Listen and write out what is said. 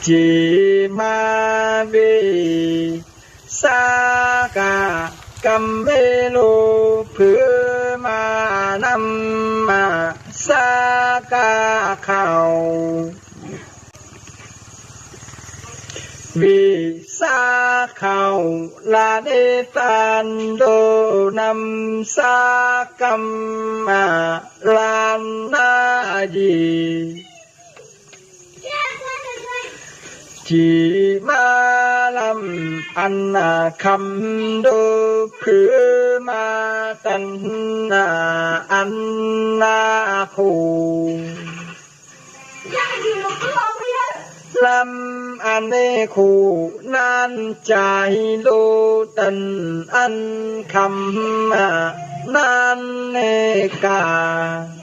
ເຈມາເວສາກະກັມເມໂລ ເພື່ອມານຳມາສາກະເຂົ້າ ວິສາເຂົ້າລາເນຕັນໂດ ນຳສາກັມມາລານນາເຢ ຈີມາລຳອັນນາຄຳໂດ ຄືມາຕັນນາອັນນາໂຄ ລຳອະເນໂຄ ນານຈາຫິໂລ ຕັນອັນຄຳມາ ນານເນກາ